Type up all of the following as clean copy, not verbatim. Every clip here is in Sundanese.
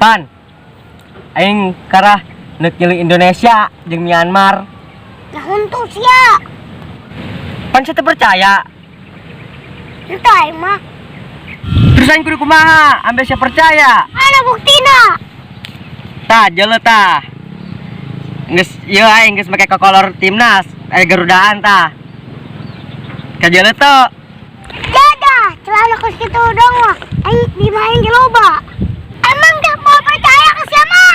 Pan, aing karah nek nyeling Indonesia jeung Myanmar. Nah, untuk sia. Pan saya teu percaya. Entah aing mah. Terus aing kudu kumaha? Ambe sia percaya. Mana buktina? Tah, jeuleuh tah. Geus ieu aing geus make kokolor timnas, aya Garudaan tah. Kajeuleuh teu? Jadah, celana kos kitu dong mah. Aing di mah aing ge loba. Emang gak mau percaya ke siapa?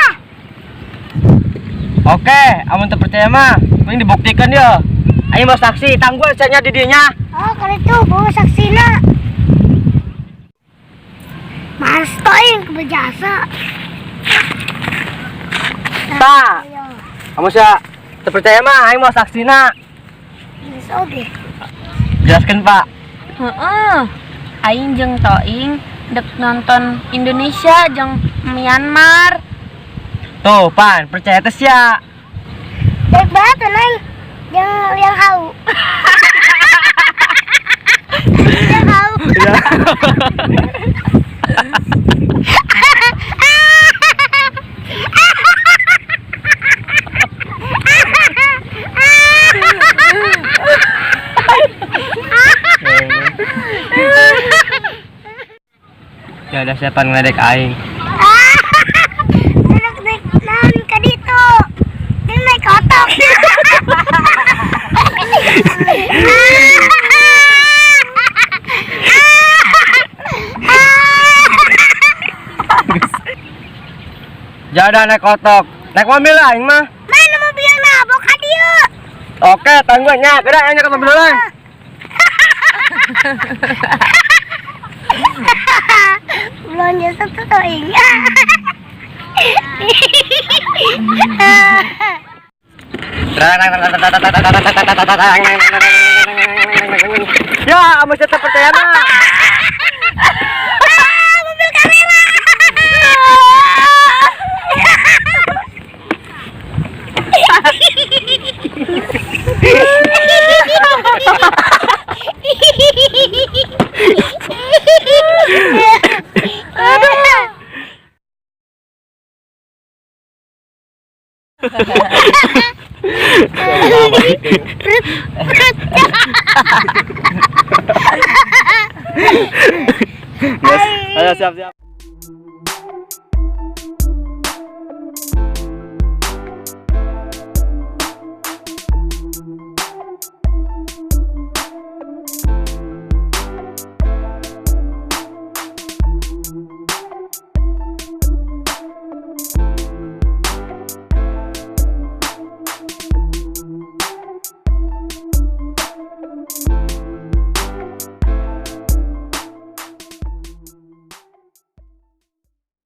Oke, amun teu percaya mah, mending dibuktikan ya. Aing mau saksi, tangguh sia di dinya. Oh, kalau itu bawa saksina. Mars aing berjasa. Tah. Amun sia teu percaya mah, aing mau saksina. Geus oge. Jelaskan, Pak. Heeh. Aing jeung Toing dek nonton Indonesia jeung Myanmar. Tuh, Pan, percaya teh sia. Baik banget tuh, Neng. Yang yang hau. Yang hau. Ya udah siapa ngeledek aing. Anak naik naon ka ditu. Dia naik kotok. Jadah naik kotok. Naik mobil lah aing mah. Mana mobilna? Bawa ka dieu. Oke, tangguh nya. Geura aing ke mobil lain. Belanja satu toing. Ya, amun sia teu percaya mah. Mobil kamera. Yes. Ayo siap-siap.